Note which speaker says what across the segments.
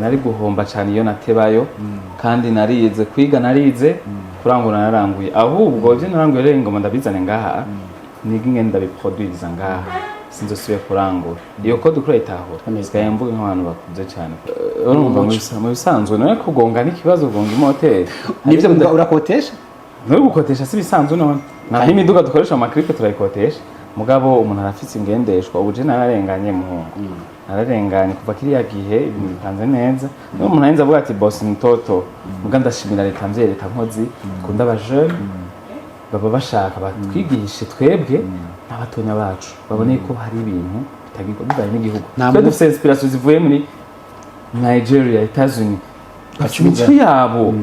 Speaker 1: Nari guhomba cyane iyo natebayo, kandi narize kwiga, narize kurangura, naranguye. Ahubwo ibyo naranguye rero ngoma ndabizane ngaha, niga ingene ndabiproduiriza ngaha, sinzosubire kurangura. Iyo code kurayitahura, sigaye mvuga nk'abantu bakuze cyane. Urumva mu bisanzwe none kugonga n'ikibazo, kugonga imoteri.
Speaker 2: Nivyo muga urakotesha?
Speaker 1: Nuri gukotesha si bisanzwe none, nta n'imiduga dukoresha mu ma clip turayikotesha. Mugabo umuntu arafise ingendeshwa. Ubu je nararenganye, muhungu, nararenganye kuva kiriya gihe, ibintu bipanze neza. Niyo umuntu arinze avuga ati boss mtoto. Muga ndashimira leta mvyeyi, leta nkozi ikunda abajene, baba bashaka batwigishe twebwe n'abatonya bacu, babone ko hari ibintu bitagirwa bibaye n'igihugu.
Speaker 2: Nta
Speaker 1: Twe dufise inspiration zivuye muri Nigeria, Etats-Unis, bafite imico yabo,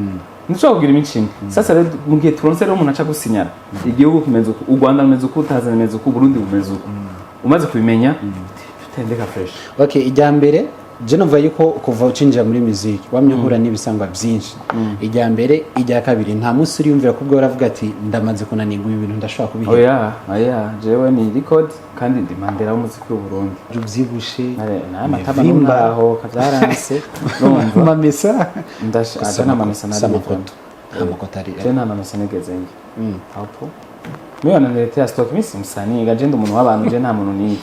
Speaker 1: ntushobora kugira imico imwe. Sasa rero mu gihe turonse rero umuntu aca gusinyara, igihugu kimeze uku, u Rwanda rumeze uku, Tanzania rumeze uku, Burundi bumeze uku, umaze kubimenya tutendeka fresh.
Speaker 2: Okay, ijya mbere je numva yuko kuva ucinjira muri music wamye uhura n'ibisangwa byinshi. Ijya mbere, ijya kabiri, nta munsi uriyumvira kubwo uravuga ati ndamaze kunanirwa, ibi bintu ndashobora kubiheba?
Speaker 1: Oya, oya, jewe ni record kandi ndi Mandela w'umuziki w'u Burundi.
Speaker 2: Ubyibushe.
Speaker 1: N'amatama
Speaker 2: Vimba.
Speaker 1: n'aho kavyaranse, urumva.
Speaker 2: Mamesa.
Speaker 1: Ndash aja n'amamesa
Speaker 2: Si
Speaker 1: nari.
Speaker 2: Amakoto, nta makoto ari.
Speaker 1: Je nta mamesa nigeze njya hapo. Mimi wananiletea stock, mimi si msanii, gaje ndi umuntu w'abantu, je nta muntu nivye.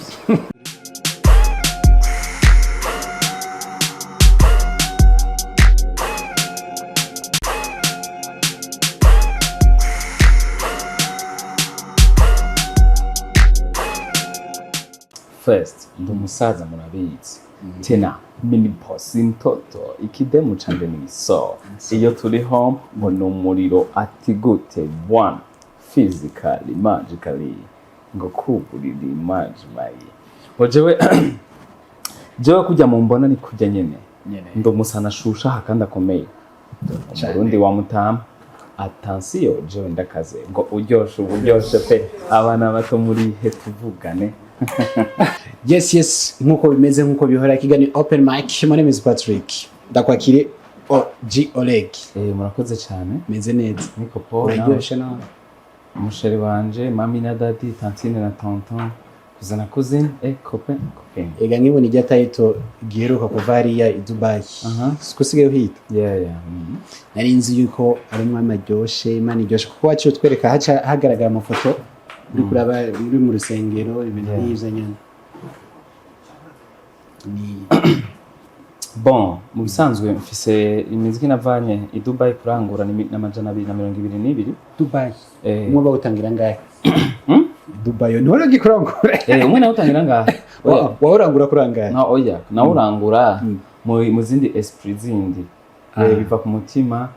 Speaker 1: First, ndi umusaza murabizi, tena mini boss mtoto, ikidemu canje ni so iyo turi home ngo ni umuriro, ati gute one physically, magically, ngo kuburiri majimayi, ngo jewe kujya mu mbona ni kujya nyene.
Speaker 2: Nyene.
Speaker 1: Ndi umusana ashusha kandi akomeye, umurundi wa mutama. Attention, jewe ndakaze ngo uryoshe, uba uryoshe pe. Abana bato muri he tuvugane.
Speaker 2: Yes, nkuko bimeze, nkuko bihora, kiganiro open mic. My name is Patrick, ndakwakire OG Oleg.
Speaker 1: Murakoze cyane.
Speaker 2: Meze neza.
Speaker 1: Niko po.
Speaker 2: Uraryoshe nawe.
Speaker 1: Umusheri wanje, mami na daddy, tantine na tonton, cousin na cousine, copain, copine.
Speaker 2: Ega nkibona ijya title giheruka kuva hariya i Dubai, siko usigaye uhita?
Speaker 1: Yeah.
Speaker 2: Nari nzi yuko ari umwami aryoshe, Imana iryoshe, kuko waciye utwereka haca hagaragara amafoto uri kuraba uri mu rusengero, ibintu nk'ivyo nyene ni
Speaker 1: Bon, mu bisanzwe mfise imiziki navanye i Dubai kurangura ni 222.
Speaker 2: Dubai?
Speaker 1: Eh.
Speaker 2: Umwe bawutangira ngahe Dubai? Ntiwari ugikurangura?
Speaker 1: Umwe nawe utangira ngaha. Oya.
Speaker 2: Wowe urangura kurangaye?
Speaker 1: Na oya, nawe urangura mu zindi esprit zindi. Biva ku mutima.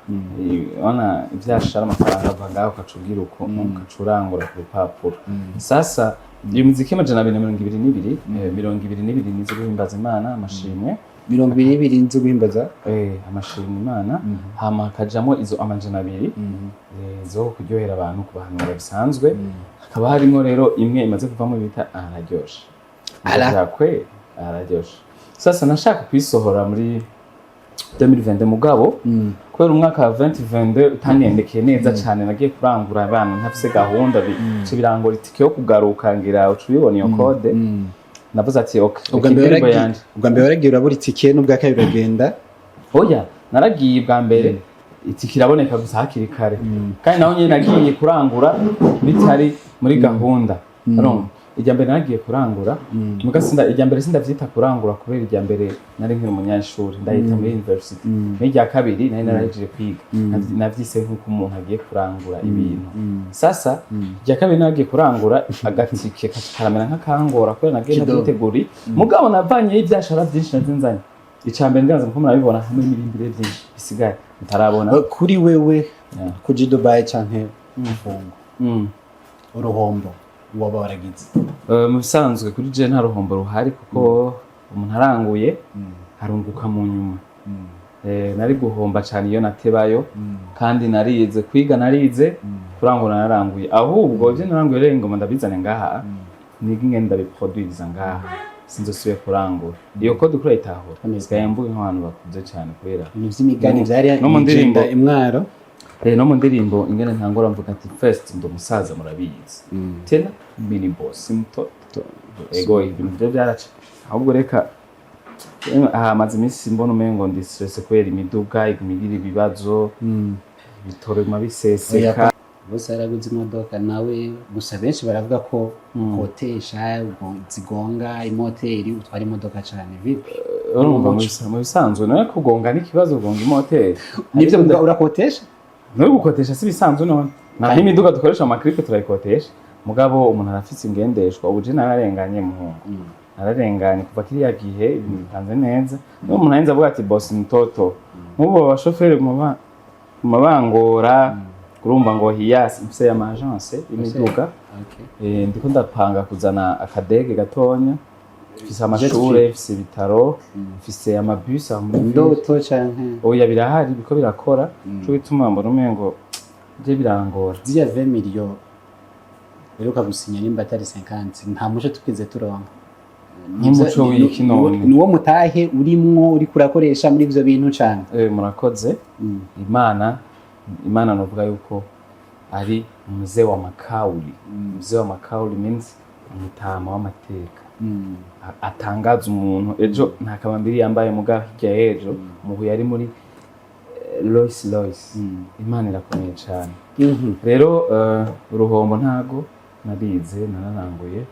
Speaker 1: Urabona ivyashara amafaranga ava ngaho, ukaca ugira uko, ukaca urangura ku rupapuro. Sasa iyo miziki 222, 22 nizo guhimbaza Imana, amashimwe.
Speaker 2: 22 nzi guhimbaza.
Speaker 1: Amashimwe Imana, hama hakajamo izo 200 zo kuryohera abantu, kubahanura bisanzwe. Hakaba harimo rero imwe imaze kuvamo bita araryoshe.
Speaker 2: Ara.
Speaker 1: Ara araryoshe. Sasa nashaka kuyisohora muri 2020, mugabo kubera umwaka wa 2022 utangendekeye neza cyane, nagiye kurangura abana ntafise gahunda, bice birangora itike yo kugaruka, ngira uca ubibona iyo code. Navuze ati okay,
Speaker 2: Ubwa
Speaker 1: reka
Speaker 2: mbere
Speaker 1: indirimbo
Speaker 2: waragiye,
Speaker 1: yanje.
Speaker 2: ubwa mbere waragiye urabura itike, n'ubwa kabiri uragenda?
Speaker 1: Oya, naragiye bwa mbere itike iraboneka gusa hakiri kare, kandi naho nyine nagiye kurangura bitari muri gahunda. Urumva, irya mbere naragiye kurangura muga sinda, irya mbere sindavyita kurangura kubera irya mbere nari nkiri umunyeshuri, ndahita muri university. N'irya kabiri nari narahejeje kwiga. Navyise nk'uko umuntu agiye kurangura ibintu. Sasa irya kabiri naragiye kurangura agatike karamera nk'akangora kubera nagiye
Speaker 2: Kidogo.
Speaker 1: navyiteguriye, mugabo navanyeyo ivyashara vyinshi nazinzanye. Ica mbere ndibaza ko murabibona hamwe n'ibindi byinshi bisigaye mutarabona.
Speaker 2: Kuri wewe, kuja i Dubai canke gufungwa, uruhombo waba waragize?
Speaker 1: Mu bisanzwe kuri je nta ruhombo ruhari, kuko umuntu aranguye arunguka mu nyuma. Nari guhomba cyane iyo natebayo, kandi narize kwiga, narize kurangura, naranguye. Ahubwo ibyo naranguye rero ngoma ndabizane ngaha, niga ingene ndabiproduiriza ngaha, sinzosubire kurangura. Iyo code kurayitahura, sigaye mvuga nk'abantu bakuze cyane kubera
Speaker 2: Ibintu vy'imigani vyari
Speaker 1: No mu ndirimbo.
Speaker 2: imigenda imwaro.
Speaker 1: No mu ndirimbo ingene ntangora mvuga ati first, ndi umusaza murabizi, tena mini boss mtoto. Ego, ibintu byo byaraca. Ahubwo reka Hamaze iminsi mbona umengo ndi stress kubera imiduga iguma igira ibibazo, ibitoro biguma biseseka.
Speaker 2: Bose yaraguze imodoka nawe gusa. Benshi baravuga ko ukotesha, zigonga imoteri, utwara imodoka cane vipi?
Speaker 1: Urumva, mu bisanzwe nawe kugonga n'ikibazo, kugonga imoteri.
Speaker 2: Nivyo muga urakotesha.
Speaker 1: Nawe gukotesha si bisanzwe none nta n'imiduga dukoresha mu ma clip turayikotesha, mugabo umuntu arafise ingendeshwa. Ubu je nararenganye, muhungu, nararenganye kuva kiriya gihe, ibintu bipanze neza. Niyo umuntu arinze avuga ati: "Boss mtoto." Nk'ubu abashoferi mu mabangora, urumva ngo Hiace, mfise ama agence y'imiduga. Ndiko ndapanga kuzana akadege gatonya, mfise amashure, mfise ibitaro, mfise amabus aho muri ville.
Speaker 2: Indoto canke?
Speaker 1: Oya, birahari, biko birakora. Co bituma mbona umengo je birangora.
Speaker 2: Ziriya 20 million uheruka gusinya, nimba atari 50, nta muco tukize turonka.
Speaker 1: Nk'umuco w'iki none?
Speaker 2: Ni uwo mutahe urimwo, uriko urakoresha muri ivyo bintu cane?
Speaker 1: Murakoze. Imana novuga yuko ari mzee wa makauli. Mzee wa makauli means umutama w'amateka. Atangaza umuntu ejo nta kabambiri yambaye, muga hirya y'ejo muhu yari muri Rolls Royce. Imana irakomeye cyane. Rero uruhombo ntago narize, nararanguye.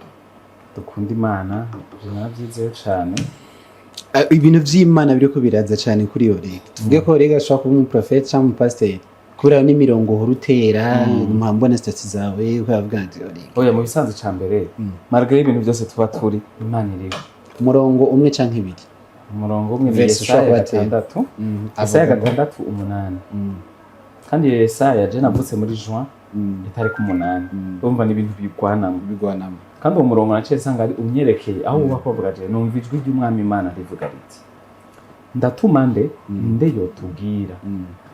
Speaker 1: Dukunda Imana, ivyo naravyizeyo cane.
Speaker 2: Ibintu vy'Imana biriko biraza cane kuri iyo rega. Tuvuge ko rega ashobora kuba umuprofeti cyangwa umupasiteri, kubera n'imirongo uhora utera mbona statut zawe ukavuga ati: "Rega."
Speaker 1: Oya, mu bisanzwe ca mbere, malgré ibintu byose tuba turi, Imana iriho.
Speaker 2: Umurongo umwe canke ibiri.
Speaker 1: Umurongo umwe ni
Speaker 2: Verse ushobora
Speaker 1: Yesaya
Speaker 2: kubatera.
Speaker 1: 6, Yesaya 6:8. Kandi Yesaya, je navutse muri juin, itariki 8. Urumva ni ibintu bigwanamo.
Speaker 2: Bigwanamo.
Speaker 1: Kandi uwo murongo naciye nsanga ari unyerekeye aho uba kuvuga: je numva ijwi ry'Umwami Imana rivuga riti: "Ndatuma nde? Ninde yotubwira?"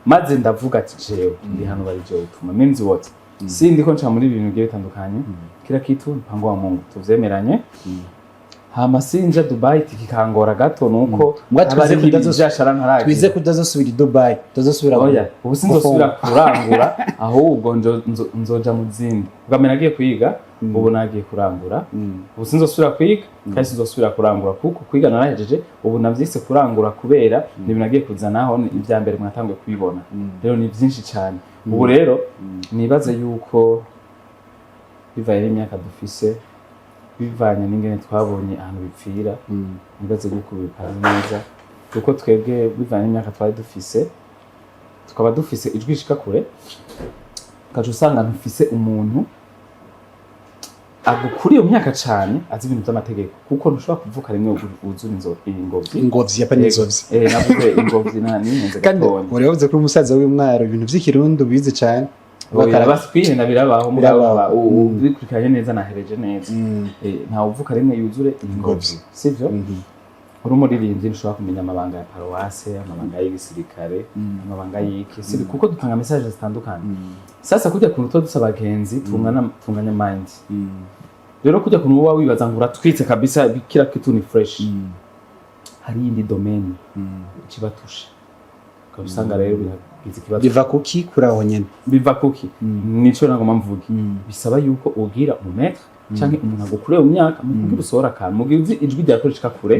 Speaker 1: Maze ndavuga ati: "Jewe ndi hano, bari jewe utuma." Means what? Sindi ko nca muri ibintu bigiye bitandukanye, kila kitu mpango wa Mungu, tuvyemeranye. Hama sinja Dubai, tikikangora gato nuko
Speaker 2: Mbwa
Speaker 1: haba
Speaker 2: twize
Speaker 1: hariho ivyashara ntaragira.
Speaker 2: Twize kutazosubira i Dubai, tutazosubira.
Speaker 1: Oya, ubu sinzosubira kurangura, ahubwo nzoja mu zindi. Ubwa mbere nagiye kwiga, ubu nagiye kurangura. Ubu sinzosubira kwiga kandi sinzosubira kurangura, kuko kwiga narahejeje. Ubu navyise kurangura kubera ni ibintu nagiye kuzanaho, ni ibya mbere mwatanguye kubibona. Rero ni byinshi cyane. Ubu rero nibaze yuko bivaye n'imyaka dufise, bivanye n'ingene twabonye ahantu bipfira, nibaze yuko bipanze neza, kuko twebwe bivanye n'imyaka twari dufise, tukaba dufise ijwi rishika kure, ukaca usanga ntufise umuntu agukuriye mu myaka cane azi ibintu by'amategeko, kuko ntushobora kuvuka rimwe wuzure ingobyi.
Speaker 2: Ingobyi yapa n'inzovyi.
Speaker 1: Navuze ingobyi na nihenze
Speaker 2: Kandi
Speaker 1: gatonya.
Speaker 2: wari wavuze ko uri umusaza w'Imwaro, ibintu vy'Ikirundi ubizi cane.
Speaker 1: Oya, basi kwihenda birabaho, mugabo
Speaker 2: Birabaho.
Speaker 1: ubikurikiranye neza, nahereje neza. Ntawe uvuka rimwe yuzure ingobyi, sivyo? Uri umuririmbyi ntushobora kumenya amabanga ya paruwase, amabanga y'igisirikare, amabanga y'iki, sivyo? Kuko dutanga message zitandukanye. Sasa kujya kuntu tuba dusa abagenzi, tungana, tunganya mind. Rero kujya kuntu uba wibaza ngo uratwitse kabisa, kila kitu ni fresh, hari iyindi domaine ikibatusha, ukaba usanga rero biragize ikibazo.
Speaker 2: Biva kuki kuri aho nyene?
Speaker 1: Biva kuki? Nico nagomba mvuge. Bisaba yuko ugira umu maître canke umuntu agukuriye mu myaka, mu kugira usohora akantu, mu gihe uzi ijwi ryawe ko rishika kure,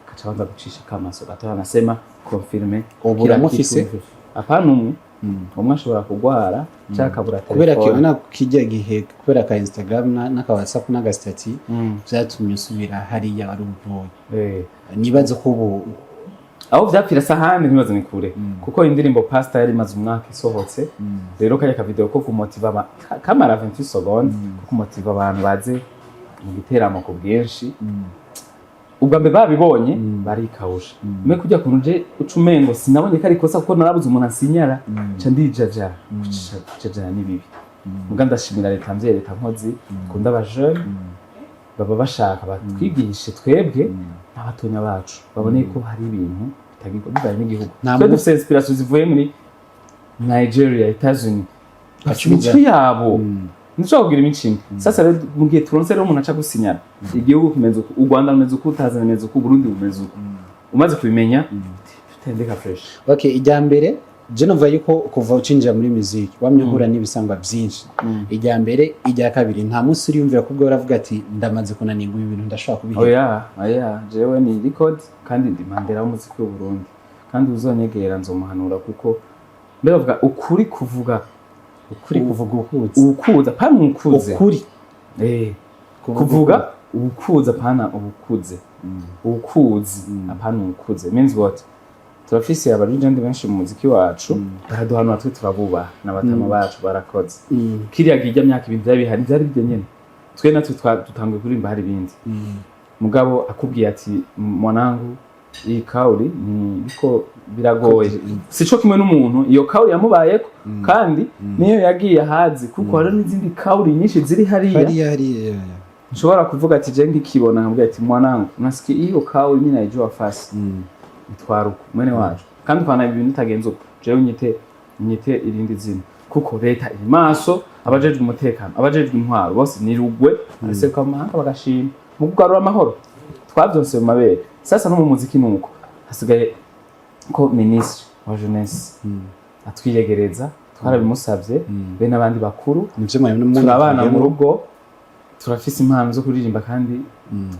Speaker 1: akaca abanza gucisha akamaso gato, anasema confirme.
Speaker 2: Ubu
Speaker 1: Kila
Speaker 2: uramufise?
Speaker 1: kitu. Apana, umwe umwe ashobora kugwara canke akabura
Speaker 2: Kubera ko
Speaker 1: telefone.
Speaker 2: ubona kijya gihe, kubera ka Instagram n'aka WhatsApp n'aga statut, vyatumye usubira hariya wari uvuye. Nibaze ko ubu
Speaker 1: Aho vyapfira sahani ntibaze ni kure, kuko indirimbo Pastor yari imaze umwaka isohotse. Rero kajya kavideo ko kumotiva kamara 28 secondes, ko kumotiva abantu baze mu giteramo ku bwinshi. Ubwa mbere babibonye barikawusha mwe kujya kuntu je uca umengo sinabonye ko ari ikosa, kuko narabuze umuntu ansinyara, nca ndijajara. Kujajara ni bibi, muga ndashimira leta mvyeyi, leta nkozi kunda aba jeunes, baba bashaka batwigishe twebwe n'abatonya bacu, babone ko hari ibintu bitagirwa bivanye n'igihugu.
Speaker 2: Nta
Speaker 1: Twe dufise inspiration zivuye muri Nigeria, Etats-Unis, bafite imico yabo, ntidushobora kugira imico imwe. Sasa rero mu gihe turonse rero umuntu aca gusinyara, igihugu kimeze uku, u Rwanda rumeze uku, Tanzania rumeze uku, Burundi bumeze uku, umaze kubimenya tutendeka fresh.
Speaker 2: Okay, ijya mbere. Je numva yuko kuva ucinjira muri music wamye uhura n'ibisangwa byinshi. Ijya mbere, ijya kabiri, nta munsi uriyumvira kubwo uravuga ati: "Ndamaze kunanirwa, ibi bintu ndashobora kubiheba"?
Speaker 1: Oya, oya, jewe ni record kandi ndi Mandela w'umuziki w'u Burundi, kandi uzonyegera nzomuhanura, kuko mbere bavuga ukuri kuvuga.
Speaker 2: Ukuri kuvuga ukuze.
Speaker 1: Ukuza pana ukuze.
Speaker 2: Ukuri.
Speaker 1: Kuvuga ubukuza pana ubukuze, ubukuzi apana ubukuze means what? Turafise aba legend benshi mu muziki wacu, baraduhanura, twe turabubaha n'abatama bacu barakoze. Kiriya gihe myaka ibintu byari bihari, byari bijye nyene, twe natwe dutanguye kuririmba hari ibindi. Mugabo akubwiye ati: "Mwanangu, iyi kauli ni biko biragoye", sico kimwe n'umuntu iyo kauli yamubayeko, kandi niyo yagiye ahazi, kuko hari n'izindi kauli nyinshi ziri hariya.
Speaker 2: Hariya hariya.
Speaker 1: Nshobora kuvuga ati je nkikibona nkabwira ati: "Mwanangu, unasikia hiyo kauli, mimi naijua fasi itwara uko mwene wacu", kandi ukabona ibintu bitagenze uko, jewe nyite irindi zina, kuko leta iri maso, abajejwe umutekano, abajejwe intwaro bose ni rugwe, baraseruka mu mahanga bagashima mu kugarura amahoro twavyonse mu mabere. Sasa no mu muziki nuko hasigaye ko ministre wa jeunesse atwiyegereza, twarabimusavye be n'abandi bakuru.
Speaker 2: Nivyo mwari.
Speaker 1: Turabana mu rugo, turafise impano zo kuririmba kandi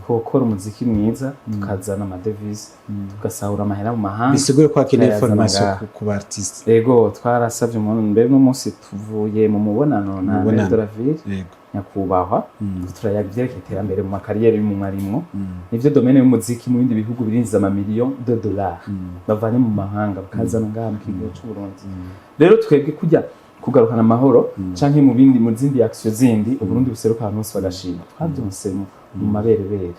Speaker 1: twokora umuziki mwiza, tukazana ama devises, tugasahura amahera mu mahanga.
Speaker 2: Bisigure ko hakeneye
Speaker 1: tukayazana
Speaker 2: formation
Speaker 1: ngaha.
Speaker 2: ku ba artiste.
Speaker 1: Ego, twarasavye umuntu mbere n'umunsi tuvuye mu mubonano na
Speaker 2: Mubonano.
Speaker 1: maire de la ville, nyakubahwa, turayaga ivyerekeye iterambere mu ma carrières y'umuntu arimwo. Nivyo domaine y'umuziki mu bindi bihugu birinjiza ama millions de dollars bavanye mu mahanga bakazana ngaha mu kigo c'u Burundi. Rero twebwe kujya kugarukana amahoro canke mu bindi, mu zindi action zindi, Uburundi buseruka ahantu hose bagashima, twavyonse mu maberebere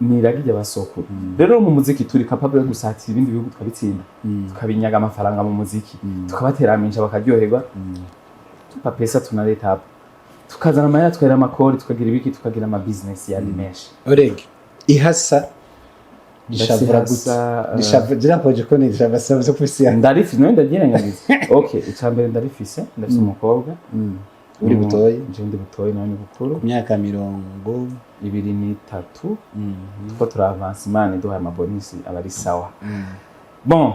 Speaker 1: niragi ry'abasokuru. Rero mu muziki turi capable yo gusatira ibindi bihugu, tukabitsinda, tukabinyaga amafaranga mu muziki, tukabateramisha bakaryoherwa, tupa pesa tunaleta hapo, tukazana amahera, tukahera amakori, tukagira ibiki, tukagira ama business yandi menshi.
Speaker 2: Oreg ihasa rishavura gute?
Speaker 1: Ihasa,
Speaker 2: Rishavura jirakoje ko ni rishavura byo kwisi.
Speaker 1: Ndarifise nawe ndabyirengagiza. Okay, icambere ndarifise, ndafise umukobwa.
Speaker 2: Uri butoyi?
Speaker 1: Je ndi butoyi, nawe ni bukuru.
Speaker 2: Ku myaka mirongo
Speaker 1: 23, tuko turavansa, Imana iduhaye ama bonus aba ari sawa. Bon,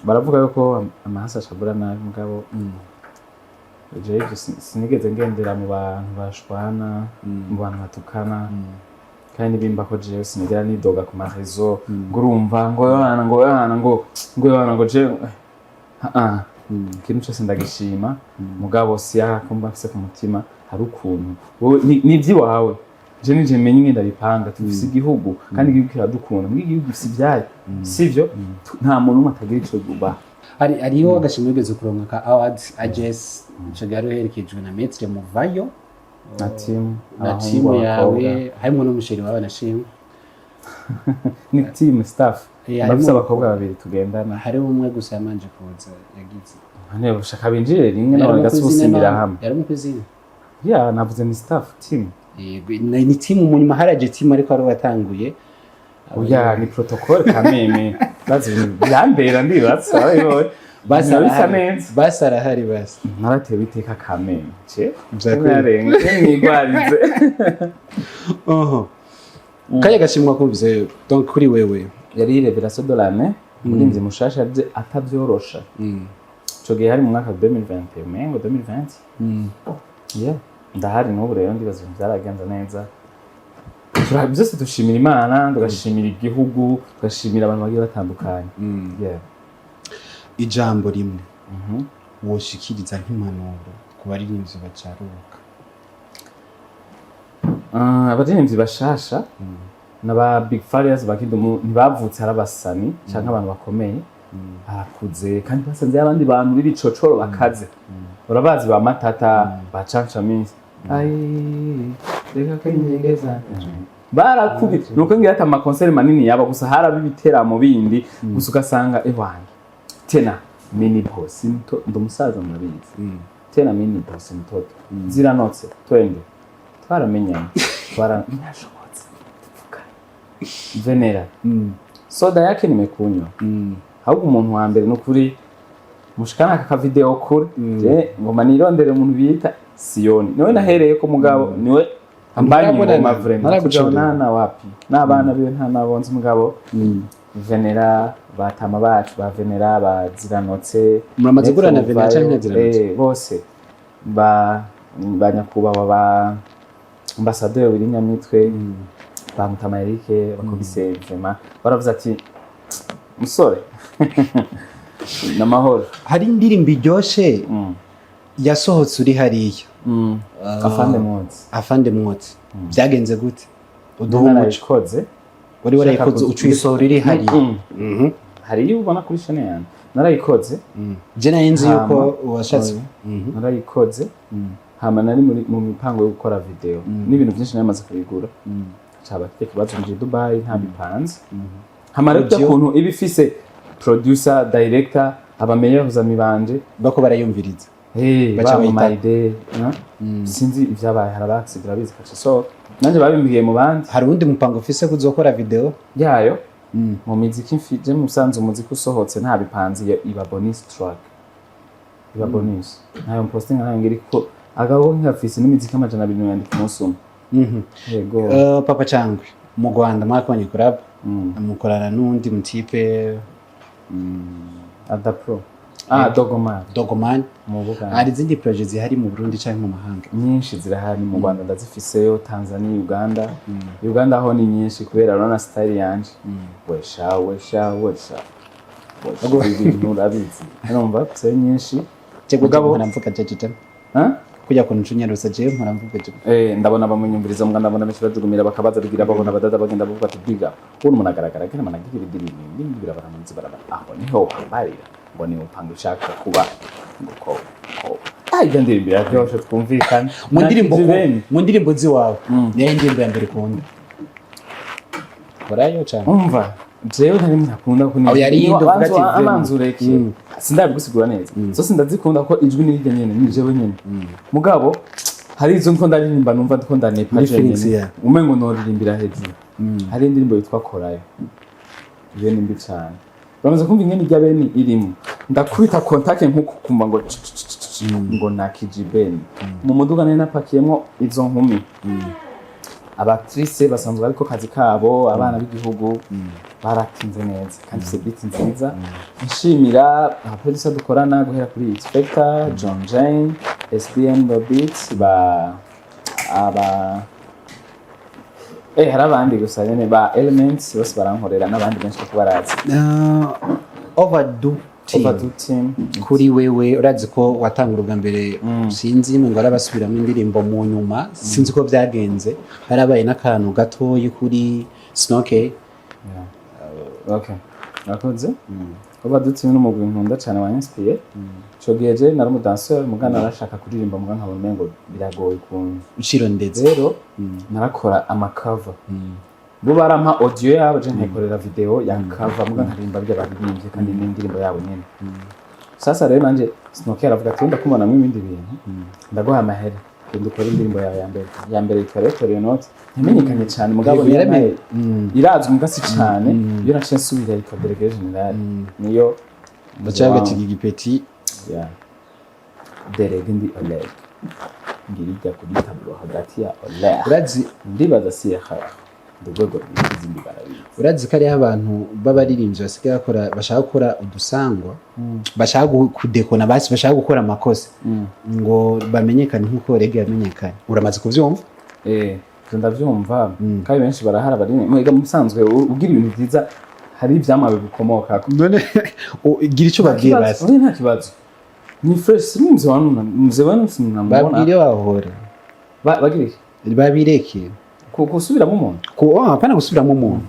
Speaker 1: baravuga yuko amahasa ashabura nabi, mugabo jewe ivyo sinigeze ngendera mu bantu bashwana, mu bantu batukana, kandi nibimba ko jewe sinigera nidoga ku ma réseaux ngo urumva ngo yohana, ngo yohana, ngo yohana, ngo jewe ah ikintu cyose ndagishima. Mugabo si ko mba mfise ku mutima, hari ukuntu wowe ni iby'iwawe, je nije menye ingene ndabipanga. Tufise igihugu kandi igihugu kiradukunda, mbwa igihugu gifise ibyayo, sivyo? Nta muntu umwe atagira ico yubaha.
Speaker 2: Hariho agashimwe wigeze kuronka ka awards AJS, ico gihe wari uherekejwe na Maître Muvayo
Speaker 1: Na team.
Speaker 2: Na
Speaker 1: Abahungu,
Speaker 2: timu
Speaker 1: abakobwa.
Speaker 2: yawe, harimwo n'umu chéri wawe nashimwe.
Speaker 1: Ni team, staff. Ndafise abakobwa babiri tugendana.
Speaker 2: Hariho umwe gusa yamanje kuza yagize.
Speaker 1: Ntebe ushaka binjire rimwe none gasusimbira hamwe.
Speaker 2: Yari mu kwizina.
Speaker 1: Ya, navuze ni staff, team.
Speaker 2: Yego, ni team, mu nyuma haraje team, ariko wari watanguye.
Speaker 1: Oya, ni protocole kameme, bazi ibintu byambera, ndibatse warabibonye.
Speaker 2: Basi
Speaker 1: Biba bisa
Speaker 2: arahari.
Speaker 1: neza.
Speaker 2: Basi arahari basi.
Speaker 1: Naratewe iteka kameme ce.
Speaker 2: Vyakweli.
Speaker 1: Narenga mwigwarize.
Speaker 2: Oho kaya gashimwa kumvise, donc kuri wewe?
Speaker 1: Yari révélation de l'année, umurinzi mushasha yaje atavyorosha. Ico gihe hari mu mwaka wa 2020, umengo 2020. Yeah, ndahari n'ubu rero, ndibaza ibintu byaragenze neza. Byose dushimira Imana, tugashimira igihugu, tugashimira abantu bagiye batandukanye. Yeah.
Speaker 2: Ijambo rimwe woshikiriza nk'impanuro ku baririmbyi bacaruka?
Speaker 1: Ah, abaririmbyi bashasha n'aba Big Farious, ba Kidumu, ntibavutse ari abasani canke abantu bakomeye, barakuze kandi basanze abandi bantu b'ibicocoro bakaze. Urabazi ba Matata, ba Cancaminsi, ai reka kwinyegeza, barakubita. Nuko ngira ati ama concerts manini yaba gusa, haraba ibiteramo bindi gusa, ugasanga ewana tena mini boss mto, ndo musaza murabizi, tena mini boss mtoto ziranotse, twende twaramenyanye, twara ntashobotse tuvuga venera soda yake nimekunywa. Ahubwo umuntu wa mbere nukuri mushikana aka kavideo kure, je ngoma nirondere umuntu bita Siyoni, niwe nahereye ko, mugabo niwe ambanye
Speaker 2: Ntarabonana,
Speaker 1: ngoma vraiment.
Speaker 2: ntaragucurira.
Speaker 1: Tuzabonana wapi n'abana biwe, nta nabonze mugabo. Venera, batama bacu ba Venera baziranotse.
Speaker 2: Muramaze guhura na
Speaker 1: Metro
Speaker 2: Venera canke
Speaker 1: Vayo,
Speaker 2: ntaziranotse?
Speaker 1: Bose ba nyakubahwa ba ambassadeur Willy Nyamitwe, ba Mutama Eric, bakubise vraiment baravuze ati: "Musore, n'amahoro."
Speaker 2: Hari indirimbo iryoshe yasohotse uri hariya.
Speaker 1: Afande Mwotsi.
Speaker 2: Afande Mwotsi, byagenze gute? Uduha umuco.
Speaker 1: Narayikoze.
Speaker 2: Wari warayikoze, uca uyisohora uri hariya?
Speaker 1: Hari iyo ubona kuri chaîne yanjye, narayikoze.
Speaker 2: Je nari nzi yuko
Speaker 1: Hama,
Speaker 2: washatse
Speaker 1: oya. Narayikoze, hama nari muri mu mipango yo gukora video n'ibintu byinshi nari kubigura, caba kije kibazo nje Dubai ntabipanze. Hama rero
Speaker 2: Audio.
Speaker 1: ukuntu iba ifise producer, director, aba meilleurs amis banje
Speaker 2: bako barayumviriza. Baca
Speaker 1: bamuha
Speaker 2: bayita-
Speaker 1: idée, sinzi ivyabaye, haraba accident, urabizi, kaca sohoka nanje babimbwiye mu bandi.
Speaker 2: Hari uwundi mupango ufise kuzokora video?
Speaker 1: Yayo mu miziki mfije, musanze umuziki usohotse ntabipanze, iyo iba bonus track, iba bonus, ntayo posting, ntayo ngira, ko agabo nkafise n'imiziki 200 yandika umunsi umwe. Yego.
Speaker 2: Papa Cyangwe mu Rwanda mwakonye collab, mukorana n'undi mutipe.
Speaker 1: Ada Pro, ah, Dogoman.
Speaker 2: Dogoman.
Speaker 1: Mu Buganda.
Speaker 2: Hari izindi projet zihari mu Burundi canke mu mahanga?
Speaker 1: Nyinshi zirahari. Mu Rwanda ndazifiseyo, Tanzania, Uganda. Uganda ho ni nyinshi kubera urabona style yanje, wesha wesha wesha wesha, ibintu urabizi, urumva mfise nyinshi.
Speaker 2: Jego.
Speaker 1: Mugabo-
Speaker 2: Mpora mvuga jeje.
Speaker 1: Huh?
Speaker 2: Kujya kuntu ucunyarutsa, jewe mpora mvuga jeje.
Speaker 1: Ndabona bamunyumviriza mbwa, ndabona benshi bajugumira, bakabaza bigira babona badada bagenda bavuga ati: "Big up." Ubu umuntu agaragara kene managira ibindi bintu ibindi birabara munsi barabara, aho niho wambarira ngo ni upanga ushaka kuba ngo ko ah, ibyo ndirimbo iraryoshe, twumvikane.
Speaker 2: Mu ndirimbo
Speaker 1: Nakije.
Speaker 2: Mu ndirimbo ziwawe, niyo ndirimbo ya mbere ukunda? Korayo cyane?
Speaker 1: Umva, jewe ntari ntakunda ko
Speaker 2: Aho yari yindi uvuga ati vraiment.
Speaker 1: Abanza ureke, sindabigusigura neza, zose ndazikunda kuko ijwi ni rirya nyene, ni jewe nyene. Mugabo hari izo ndiko ndaririmba numva ndiko ndanepa.
Speaker 2: Muri
Speaker 1: Jewe
Speaker 2: feelings,
Speaker 1: nyene.
Speaker 2: Yeah.
Speaker 1: Umengo noririmbira hejuru. Hari indirimbo yitwa Korayo, iyo ni mbi cane. Bamaze kumva ingene irya beni irimo, ndakubita contact nkuko kumva ngo ngo nakijibeni mu muduga nari napakiyemwo izo nkumi, aba actrice basanzwe ariko kazi kabo, abana b'igihugu baratinze neza kandi ifise beat nziza. Nshimira abapolisi dukorana guhera kuri Inspector John Jane, SBM Beats, ba aba hari abandi gusa nyene ba Elements bose barankorera n'abandi benshi kuko barazi.
Speaker 2: Overdue Team.
Speaker 1: Overdue Team.
Speaker 2: Kuri wewe, urazi ko watangura ubwa mbere, sinzi ngo arabasubiramo indirimbo mu nyuma, sinzi ko byagenze, harabaye n'akantu gatoyi kuri Snoke.
Speaker 1: Okay, urakoze. Overdue Team n'umugwi nkunda cane wa inspire. Ico gihe je nari umudanseur, mugana narashaka kuririmba, muga nkabona umengo biragoye ukuntu.
Speaker 2: Uciro ndetse.
Speaker 1: Rero narakora ama cover, bo barampa audio yabo, je nkikorera video ya cover, muga nkaririmba bya baririmbye kandi n'indirimbo yabo nyene. Sasa rero nanje Snoke aravuga ati: "Ndakubonamo ibindi bintu, ndaguha amahera, genda ukore indirimbo yawe ya mbere." Ya mbere yitwa Rero Note, ntimenyekanye cyane mugabo
Speaker 2: Yego,
Speaker 1: niyo irazwi muga si cane. Iyo naciye nsubira yitwa Délégué Général, niyo.
Speaker 2: Bacaga igipeti.
Speaker 1: Yeah. Délégué ndi Oleg, ngirijya kuri tableau hagati ya Oleg.
Speaker 2: Urazi
Speaker 1: Ndibaza si erreur, ndi urwego rw'izindi barabizi.
Speaker 2: Urazi ko hariho abantu b'abaririmbyi basigaye bakora, bashaka gukora udusangwa, bashaka kudekona basi, bashaka gukora amakosa ngo bamenyekane nk'uko reggae yamenyekanye. Uramaze kuvyumva?
Speaker 1: Ivyo ndavyumva, kandi benshi barahara bari mwega musanzwe ugira ibintu vyiza, hari ivyamwa bigukomokako.
Speaker 2: None gira ico babwiye basi.
Speaker 1: Oya, nta kibazo, ni fresh. Mzee wanu, mzee wanu sinamubona.
Speaker 2: Babwire wahora.
Speaker 1: Bagira iki?
Speaker 2: Babireke.
Speaker 1: Gusubiramo umuntu?
Speaker 2: Ku oh, hapana gusubiramo umuntu,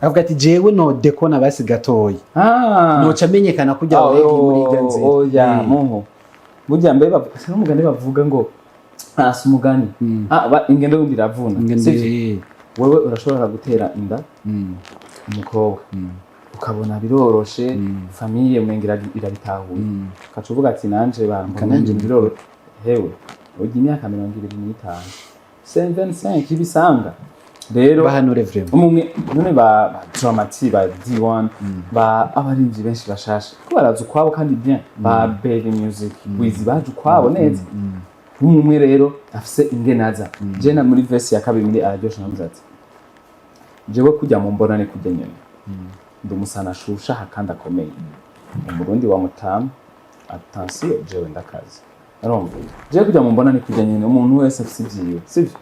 Speaker 2: avuga ati: "Jewe no dekona basi gatoyi, noca amenyekana kujya
Speaker 1: Ah,
Speaker 2: reggae muri irya nzira."
Speaker 1: Oya, muhu burya mbe si n'umugani bavuga ngo, ah, si umugani, ah, ingendo yundi iravuna.
Speaker 2: Ingendo.
Speaker 1: Sivyo? Wewe urashobora gutera inda umukobwa, ukabona biroroshe, famille umenga irabitahuye, ukaca uvuga ati: "Nanje bambona
Speaker 2: nanje
Speaker 1: biroroshe." Hewe, urya imyaka 25, 25 ibisanga rero.
Speaker 2: Bahanure vraiment.
Speaker 1: Umwe none ba Dramati, ba D1, ba abarinzi benshi bashasha ko baraza ukwabo kandi bien, ba Berry Music Wizi baje ukwabo neza. Umwe rero afise ingenaza, je na muri verse ya kabiri muri araryoshe navuze ati: "Jewe kujya mu mbonane kujya nyene." Ndi umusana ashushaha kandi akomeye, Umurundi wa mutamu. Attention, jewe ndakazi, urumva, jewe kujya mu mbona ni kujya nyine umuntu wese afise ivyiwe, sivyo?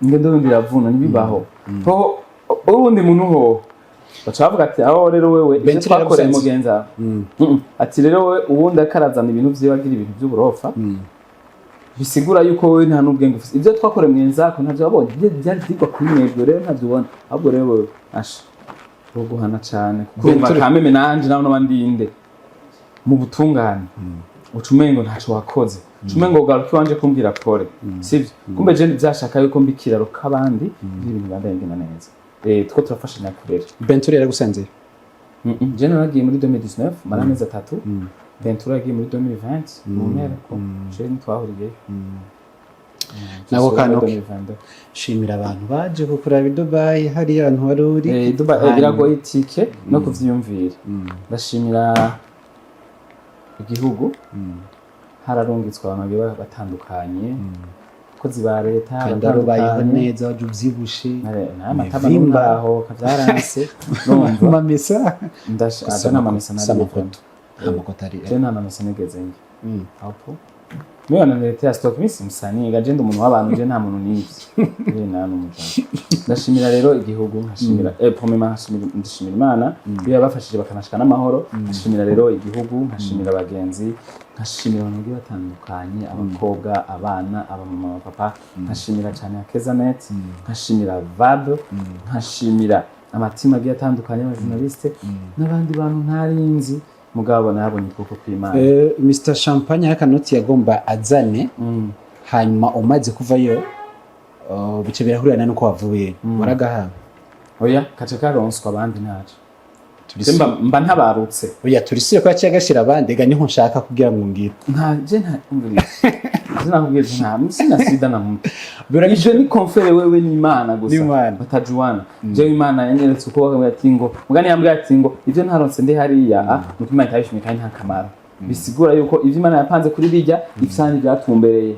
Speaker 1: Ingendo yundi iravuna, ntibibaho. Ho uwundi muntu ho baca bavuga ati: "Aho rero wewe ivyo
Speaker 2: Benshi
Speaker 1: twakoreye
Speaker 2: yaragusanze.
Speaker 1: mugenzi wawe." Ati: "Rero wewe uwundi ariko arazana ibintu vyiwe, agira ibintu vy'uburofa, bisigura yuko wowe nta n'ubwenge ufise. Ibyo twakoreye mugenzi wako ntavyo wabonye. Ibyo byari vyigwa kuri mwebwe rero ntavyo ubona. Ahubwo rero wewe asha boguhana cane, kuko urumva kameme nanje nawe noba ndinde mu butungane, uca umengo ntaco wakoze, uca umengo ugaruka iwanje kumbwira pole, sivyo? Kumbe je vyashaka yuko mba ikiraro k'abandi, ibintu bibandanye bigenda neza. Two turafashanya kurera."
Speaker 2: Bentura yaragusanze?
Speaker 1: Je naragiye muri 2019, mara amezi 3. Ventura yagiye muri 2020 mu mpera, ko je ntitwahuriyeyo.
Speaker 2: Nako kantu
Speaker 1: Muri 2022.
Speaker 2: Shimira abantu baje kukuraba i Dubai, hariya hantu wari uri.
Speaker 1: Dubai, biragoye itike no kuvyiyumvira. Ndashimira igihugu, hararungitswe abantu bagiye batandukanye, abakozi ba leta
Speaker 2: Kandi wari ubayeho
Speaker 1: batandukanye.
Speaker 2: neza, waje uvyibushe.
Speaker 1: Amatama
Speaker 2: Mivimba.
Speaker 1: ntaho kavyaranse, numva
Speaker 2: Mamesa.
Speaker 1: ndasha n'amamesa.
Speaker 2: Si amakoto, nta makoto ari.
Speaker 1: Je nta mamesa nigeze njya hapo. Mimi wananiletea stock, mimi si msanii, gaje ndi umuntu w'abantu, je nta muntu nivye. Je nta n'umujana. Ndashimira rero igihugu, nkashimira premièrement ndashimira Imana iyo yabafashije bakanashika n'amahoro. Nkashimira rero igihugu, nkashimira abagenzi, nkashimira abantu bagiye batandukanye, abakobwa, abana, abamama, abapapa. Nkashimira cyane Akezanet, nkashimira VAB, nkashimira amatima agiye atandukanye, abajournaliste n'abandi bantu ntarinzi, mugabo nabonye ukuboko kw'Imana.
Speaker 2: Mr Champagne y'akanoti yagomba azane, hanyuma umaze kuvayo, bice birahurirana nuko wavuye, waragahawe?
Speaker 1: Oya, kace karonswa abandi, ntaco. Je mba ntabarutse.
Speaker 2: Oya, turisire ko yaciye agashira abandi, ega niho nshaka kugira ngo ngire.
Speaker 1: Nta je nta umviriza, je nakubwiye ati nta sina sida na mtu. Ivyo ni confrère wewe n'Imana gusa.
Speaker 2: N'Imana.
Speaker 1: Batajuana. Jewe Imana yanyeretse uko bakambwira ati ngo mugani, yambwiye ati ngo ivyo ntaronse ndi hariya, nuko Imana itabishimye kandi nta kamaro. Bisigura yuko ivyo Imana yapanze kuri bijya ifisani byatumbereye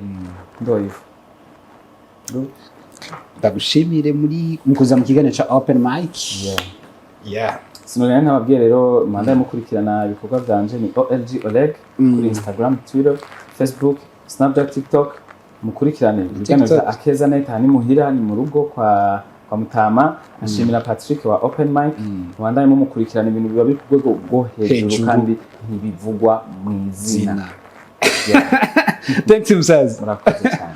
Speaker 1: ndoyivu.
Speaker 2: Ndagushimire muri mu kuza mu kiganiro ca open mic. Yeah.
Speaker 1: Sinongera ntababwiye rero, manda mukurikirana ibikorwa vyanje ni OLG Oleg kuri Instagram, Twitter, Facebook, Snapchat, TikTok. Mukurikirane ibiganiro vya Akeza Net. Aha ni muhira, ni mu rugo kwa Mutama. Ashimira Patrick wa Open Mic. Mubandanye mumukurikirana, ibintu biba biri ku rwego rwo hejuru
Speaker 2: Hejuru.
Speaker 1: kandi ntibivugwa mu izina.
Speaker 2: Zina. Thanks, musaza.
Speaker 1: Murakoze cyane.